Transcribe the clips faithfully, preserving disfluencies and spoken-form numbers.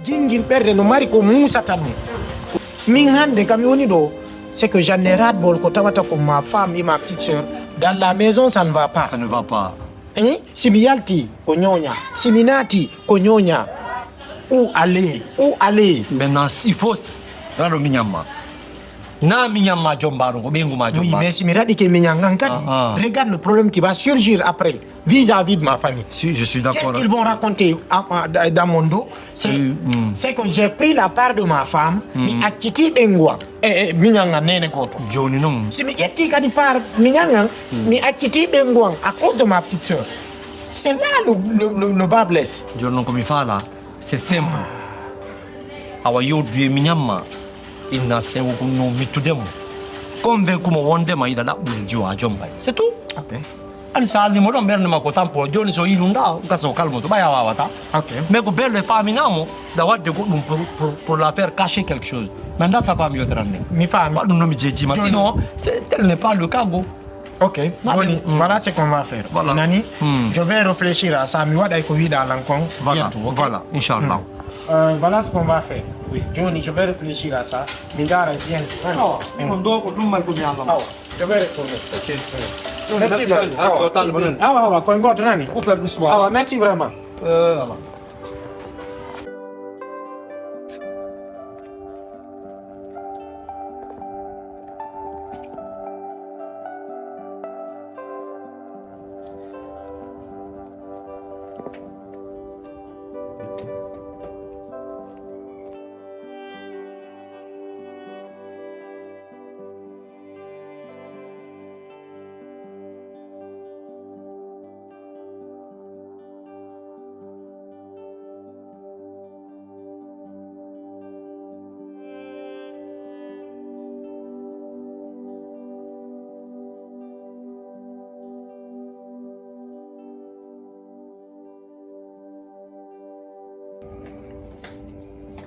Jingin ɓerde no mari ko muusata ɗum. Min hannde kam woni ɗo, c'est que j'en ai ras-le-bol ko tawata ko ma femme et ma petite sœur. Dans la maison, ça ne va pas. Ça ne va pas. Hein? Si mi yalti ko ñooña, si mi naati ko ñooña. Où aller? Où aller? Maintenant, s'il faut, raɗo miñan ma. Na miñan ma jombaɗo, ko ɓeyngu ma Oui, jombaɗo. Mais si mi raɗike miñan an kadi, Ah, ah. Regarde le problème qui va surgir après vis-à-vis de ma famille. Si, je suis d'accord. Qu'est-ce qu'ils vont raconter à- à- dans mon dos? C'est Oui, mm. c'est que j'ai pris la part de ma femme, mi acciti ɓeyngu an. E e miñan an nene gooto. Joni noon. Si mi ƴetti kadi part miñan an, mi acciti ɓeyngu an à cause de ma petite sœur. C'est là le, le, le, le bas blesse. Joni noon ko mi faala, c'est simple. Awa yewdude e miñan ma, inna sewo ko no mittude mo. Convaincu mo wondema yiɗa ɗaɓɓude jiwo a jombay. C'est tout. Ok. Ani so alni mo ɗon ɓernde makko tampo, joni so yi ɗum ɗa gasa o kalmo to ɓaya wawata. Ok. Mais ko belle faminamo da wadde goɗɗum pour, pour, pour la faire cacher quelque chose. Mais dans sa femme yoterande. Mi faami. Waɗ ɗum no mi jejjima. Joni. Sinon, c'est, tel n'est pas le cas go. Ok, Voilà. Joni, Mm. Voilà ce qu'on va faire. Voilà. Nani, Mm. Je vais réfléchir à ça. Mi waɗay ko wiɗa lan kon. Voilà, Bientôt, ok? Voilà, inchallah. Euh, voilà ce qu'on va faire. Oui. Joni, je vais réfléchir à ça. Mi dara bientôt. Non, non, ɗo ko ɗum mari ko mi Allah. Awa, je vais retourner. Ok. Merci, Merci, Dani. ah, total, bon. Awa, awa, koye gooto nani? Ko perdu soir. Awa, merci vraiment. Euh, voilà.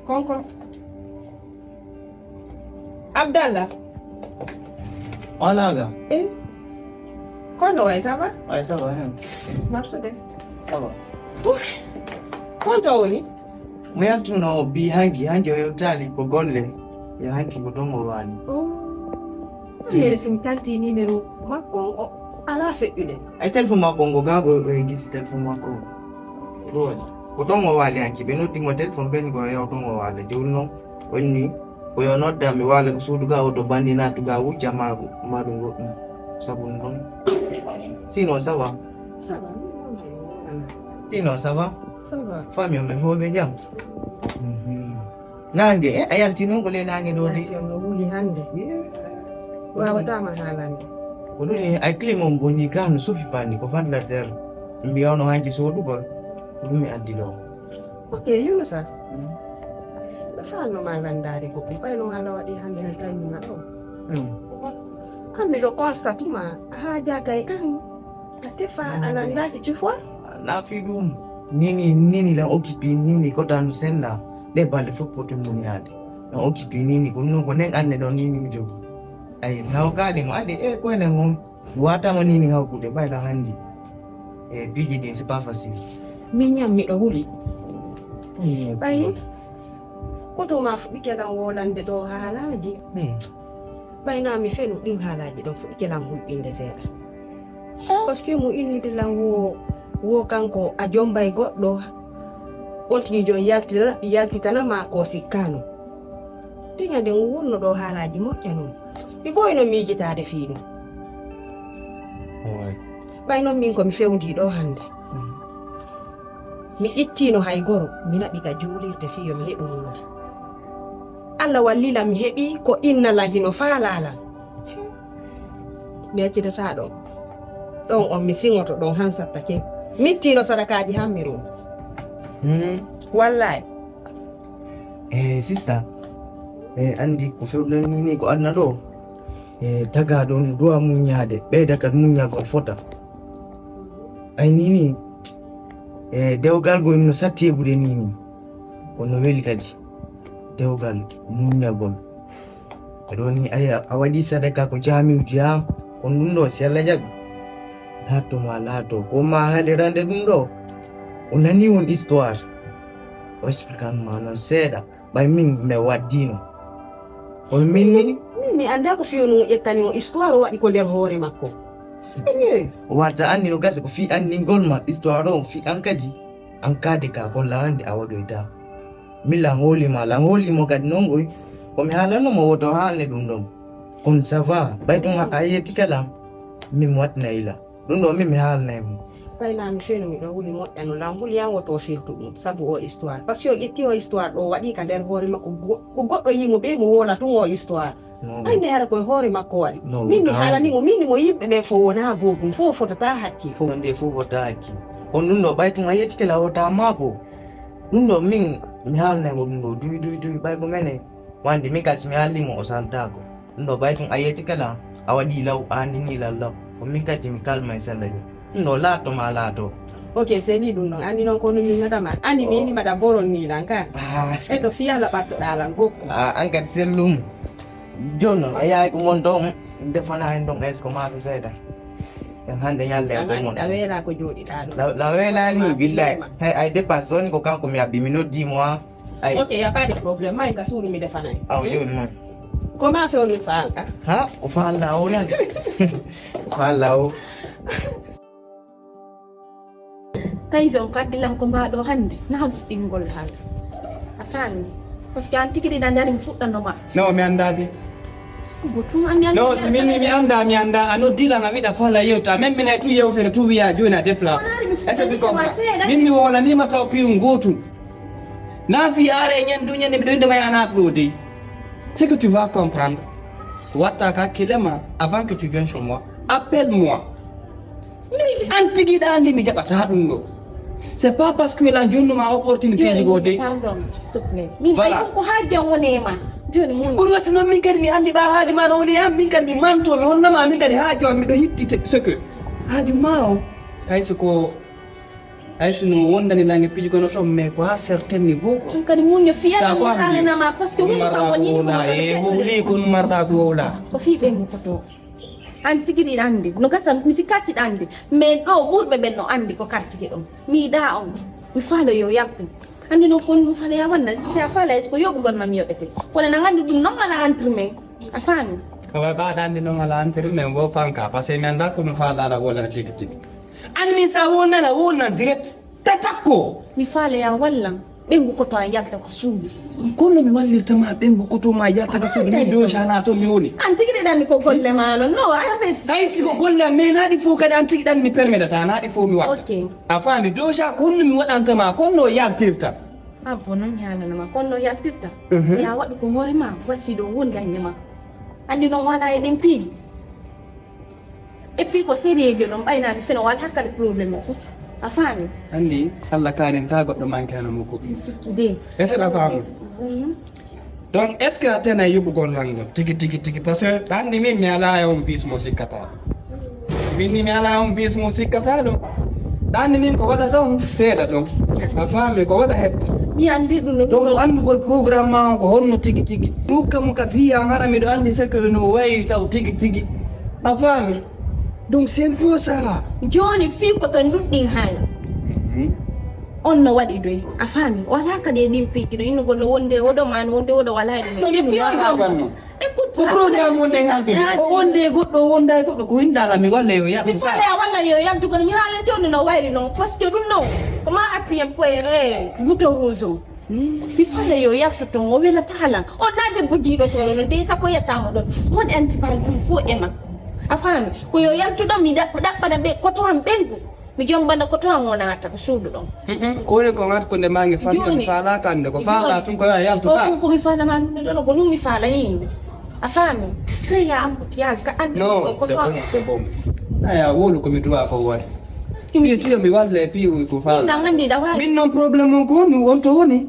Konkon. Abdallah. Wala ga. Eh. Kono way, ça va? Ay, ça va, hein? Marsude. Ça va. Uf. Konto woni? Mo yaltuno o bi hanki, hanki o yewtali ko golle. Yo hanki ko dongo wani. Oh. Mere sim tanti numéro makko on, o ala feƴƴude. Ay, téléphone makko on ko gago o e gisi téléphone makko. Ɗum waɗi. Ko ɗon o waali hanki. Ɓe noddi mo téléphone ɓen ko yaw ɗon o waala. Jooni noon, o inni ko yo nodda mi waala ko suudu ga, o to bandi naatu ga wujja maago, ma ɗum goɗɗum. Sabu ɗum ɗon. Sinon, ça va? Ça va. Sinon, ça va? Ça va. Famille on ɓe fof ɓe jam? Naange, eh, a yalti noon ko le naange ɗo de. Tension no wuli hannde. Wawatama haalande. Ko ɗum ni ay clim on boni ga no sufi pani ko ventilateur. Mbiyawno hanki soodugol. Ko ɗum mi addi ɗo. Ok, Yunusa. Ɓe fanno ma landaade ko ɗum ɓayno haala waɗi hannde no tawima ɗo. An miɗo consta tuma a haajaka e an. A tefa a landaaki ci fois. Na fi ɗum. Nini, nini la occupé nini ko tan sella. Ɗe balɗe fof poti mum yaade. Na occupé nini ko ɗum ko nen annde ɗon nini mi jogi. Ay, hawkaali mo ande e koyne ngon. Watama nini hawkude ɓayla handi. E piiji ɗin c'est pas facile. Min ñam miɗo wuli. Ɓayi. Koto ma fuɗɗike lan wolande ɗo haalaaji. Ɓay na mi fenu ɗin haalaaji ɗon fuɗɗike lan hulɓinde seeɗa. Parce que mo innude lan wo wo kanko a jombay goɗɗo. On tigi jon yaltitana yaltitana ma ko sikkano. Tiña nde ngu wonno ɗo haalaaji moƴƴa non. Mi ɓooyno miijitaade fii ɗum. Ɓay non min ko mi fewndii ɗo hannde. Mi ittiino hay goro mi naɓi ka juulirde fii yo mi heɓu huunde. Allah wallila mi heɓi ko inna lan hino faalaa lan. Mi accidataa ɗon. Ɗon on mi siŋoto ɗon han sattake. Mi ittiino sadakaaji han mi ruumi. Wallaay. E sista, e anndi ko fewɗen ni ko aduna ɗo. E tagaɗo no duwa muññaade ɓeyda kadi muññagol fota. Ay nini e dewgal go no satti heɓude nini. Kono weli kadi dewgal muññagol. Aɗa woni a waɗi sadaka ko jamiwdi ha on ɗum ɗo si Allah jaɓi. Laatto ma laatto ko ma haalirande ɗum ɗo. O nani on histoire. O expliquer ma noon seeɗa. Ɓay min mi waddino. On min ni? Min mi anndaa ko fii on o ƴettani o histoire o waɗi ko nder hoore makko. Sérieux? Warta anndi no gasa ko fii anndingol ma histoire o fii an kadi. An kadi ka kon la hannde a waɗoyta. Min lan hooli ma, lan hooli mo kadi non koy. Ko mi haalano mo woto haalne ɗum ɗon. Kon ça va, ɓay tuma a yetti kala, min mi waɗna ila. Ɗum ɗo min mi haalnay mo. Ɓay naa mi feno miɗo huli moƴƴa no lan huli yan woto firtu ɗum sabu o histoire. Parce que o ƴetti o histoire ɗo waɗi ka nder hoore makko go-, ko goɗɗo yimo ɓe mo woola tun o histoire. No. Ay ne hara koye hoore makko waɗi. No, min mi no. Haalani mo min mo yimɓe ɓe fof wona gootum fof fotata hakki. Fof nde fof fotata hakki. On ɗum ɗo ɓay tun a yettike la wota maako. Ɗum ɗo min mi haalnay mo ɗum ɗo duwi duwi duwi ɓay ko menen. Wande min kasi mi haalni mo o saltaako. Ɗum ɗo ɓay tun a yettike la a waɗi law a andini la law. Ko min kadi mi kalma e sella ɗum. Ɗum ɗo laato ma laato. Ok, c'est ni ɗum ɗon. Andi noon ko no min madama. Andi mi ni mada boron ni lan ka. Ah. E to fiya la ɓattoɗa lan gokku. Ah, an kadi sellum. Jooni noon, a yahay ko mon ɗon, defana hen ɗon est-ce que maafe seeɗa. En hannde ñalle en ko mon. A weela ko jooɗiɗaa ɗo. La, la weela ni, billahi. Hay, ay dépasse, woni ko kanko mi abbi, mi noddi mo, ah. Ay. Ok, y a pas de problème. May ka suuru mi defana en. Aw, jooni man. Ko maafe on mi faalɗa? Ha, ko faalɗa o nan. Ko faalɗa o. Tawi so on kaddi lan ko mbaaɗo hannde, na ɗingol haala. A faami? Parce que an tigi ɗiɗa ndari mi fuɗɗano ma. No, mi anndaa de. Gotum anndi anndi. No, si min mi anndaa, mi anndaa, a noddi lan a wiɗa fala yewta. Même min ay tu yewtere tu wiya jooni a déplace. Est-ce que tu comprends? Min mi wowlanima taw piyun gootum. Na fi are ñan du ñande miɗo inde ma ya naata ɗo dey. Ce que tu vas comprendre. Watta ka hakkille ma avant que tu viennes chez moi. Appelle-moi. Min an tigi ɗa andi mi jaɓata ɗum ɗo. C'est pas parce que lan jonnuma opportunité ji goo dey. Pardon, s'il te plaît. Min voilà. Ay ko haaji am woni e ma. Joni mun. Ɓuri wasi noon min kadi mi andi ɓa haaji ma no woni e am min kadi mi manto mi honnama min kadi haaji am miɗo hitti ce que haaji ma o. Hay so ko Hay si no wondani lange piiji kono to mais ko ha certain niveau. Ɗum kadi muñño fiyata mi haalanama parce que woni kam woni ɗum e wuli ko ɗum marɗa ko wowla. Ko fii ɓe ko to. An tigi ɗiɗa andi no gasa mi si kasi ɗa andi mais ɗo ɓurɓe ɓen no andi ko kartike ɗum. Mi yiɗa on mi faala yo yaltu. Andi noon kon mi faala ya walla si a faala est-ce que yoɓugol ma mi yoɓete kono na andi ɗum noon ala entre men a faami. Ko way ɓaɗa andi noon ala entre men wo fanka parce que mi anda ko mi faala ala wala tigi tigi. An min sa wonnana wonnan direct tatakko. Mi faaleya wallan ɓengu koto a yalta ko suudu. Kono mi wallirta ma ɓengu koto ma yalta ko suudu min doja na to mi woni. An tigi ɗiɗan mi ko golle ma non no arrête. Hay si ko golle am mais naɗi fof kadi an tigi ɗan mi permetata naɗi fof mi watta. Ok. A faami doja konno mi waɗanta ma konno yaltirta. Abbo non yalanama konno yaltirta. Ya waɗu ko hoore ma wasi ɗo woni dañde ma. Andi non wala e ɗen piiji. Et puis ko sérieux ɓe ɗon ɓaynaani fino wala hakkadi problème o fof a faami. Anndi Allah kaaninta goɗɗo manke hano mukko. Mi sikki de. Est-ce que a faami? Donc est-ce que a tena yoɓugol lanngol tigi tigi tigi parce que ɗanndi min mi alaa e on bis mo sikkata min ni mi alaa on bis mo sikkata ɗo. Ɗanndi min ko waɗata on feeɗa ɗon a faami ko waɗa hetta. Mi anndi ɗum no donc anndugol programme ma on ko honno tigi tigi mukka mukka fiya hara miɗo anndi ce que no wayri taw tigi tigi. A faami? Donc c'est un peu ça. Jooni fii ko to nduɗɗin haala. On no waɗi doy. A faami? Wala kadi e ɗin piiji ɗo innugol no wonde oɗo ma no wonde oɗo wala e ɗum. Ɗum ɗum wala ɗum. Écoute, ko programme wonde ngalde ko wonde goɗɗo wonda e goɗɗo ko winndala mi walla yo yaltu mi fala ya walla yo yaltu kono mi haalante on no wayri noon parce que ɗum ɗo ko ma appuyen poye e bouton rouge o. Mi fala yo yaltu toon o welata halan on na debbo jiiɗotooɗo no dey sappo yettama ɗo woni anti par ɗum fof e makko. A faami ko yo yaltu ɗo mi ɗaɓɓana ɓe koto am ɓengu mi jombana koto am o naata ko suudu ɗon. Ko woni ko ngat ko nde mange fami mi fala kande ko fala tun ko yo yaltu ka ko mi fala ma ɗum ɗon ko ɗum mi fala yimɓe. A faami créa embouteillage ka andi non c'est bon c'est bon. Aya wolu ko mi duwa ko wari. Piyo mi walle piyo ko fa. Min nan andi da wari. Min non problème on ko mi wonto woni.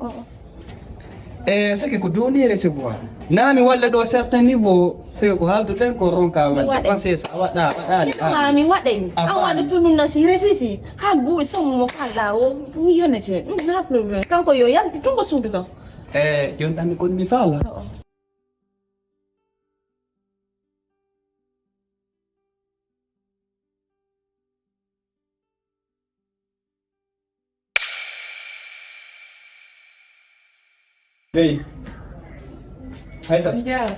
E sake ko doni recevoir. Na mi walle do certain niveau sake ko haldo ten ko ronka walle. Parce que sa wada wadani. Ma mi wadai. An wada tunun na si resisi. Hal bu so mo fala o mi yonete. Na problème. Kanko yo yaltu tungo suudu do. E jon dan ko mi fala. Hey. Haysa. Njaara.